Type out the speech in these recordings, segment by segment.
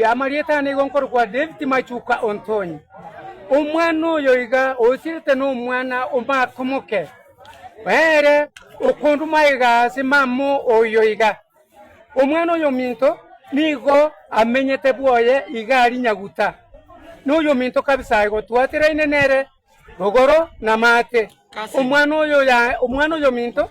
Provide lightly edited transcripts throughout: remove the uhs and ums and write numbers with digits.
Amarieta ane igo nkorokwa David Machuka Ontonyi. Omwana oyo iga osirete nomwana omaka omoke, ere okonduma iga ase mama oyo iga. Omwana oyo ominto nigo amenyete bwoye iga aria nyaguta. Noyominto kabisa igo twateraine nere Rogoro na maate. Omwana oyo ya omwana oyo ominto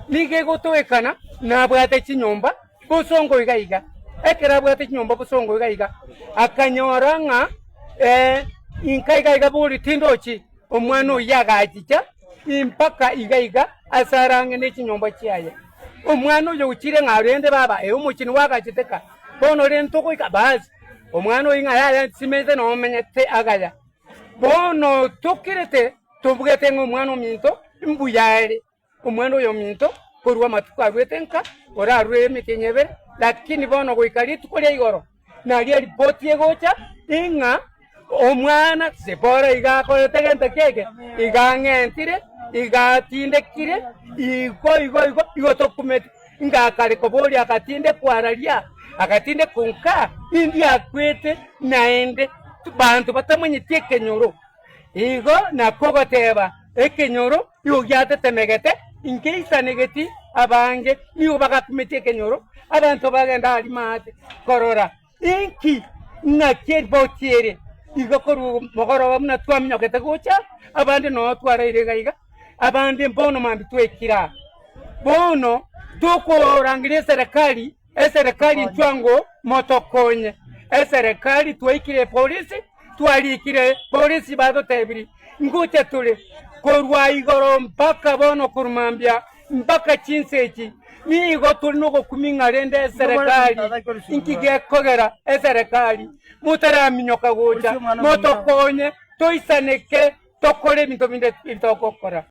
nigo egotoekana nabwate chinyomba bosongo iga iga. Ekero abwate chinyomba bosongo iga iga, akanyora ng'a eh, inka iga iga bori tindochi, omwana oyio agachicha mpaka iga iga ase are ang'e ne chinyomba chiaye. Omwana oyo ochire ng'a rende baba, eh omochie nigo agachete ka, bono rende togoika basi, omwana oyio ng'a yaya nsimete nomenyete agaya. Bono tokerete tobwate ng'a omwana ominto mbuya are, omwana oyo ominto korwa amatuko aruete nka, orarue emetienyi ebere, lakini bono goika rituko ria igoro nario eripoti egocha ing'a omwana Zipora iga akorete gento ki eke, iga ang'entire, iga atindekire, igo igo igo igo tokumeti. Ngakare koboria agatindekwa araria, agatindekwa nka, indi akwete naende banto batamanyeti ekenyoro. Igo nakwo ogoteba ekenyoro nigo giatetemegete, nkeisanegeti abange nigo bagakumeti ekenyoro, abanto bagenda aria maate korora. Inki ng'aki eriboti ere igo korwa mogoroba buna twaminyokete gocha, abande noo twaraire iga iga, abande mbono mambia twaikire aa. Bono tokorangeria eserekari, eserekari intwe ango motokonye. Eserekari twaikire epolisi, twarikire polisi batotebirie ngocha tore korwa igoro mpaka bono korwa mambia Mpaka chinsa echi nigo tore nogokumia ng'a rende eserekari inki gekogera eserekari motaraminyoka gocha motokonye toisaneke tokore ebinto binde ebi togokora.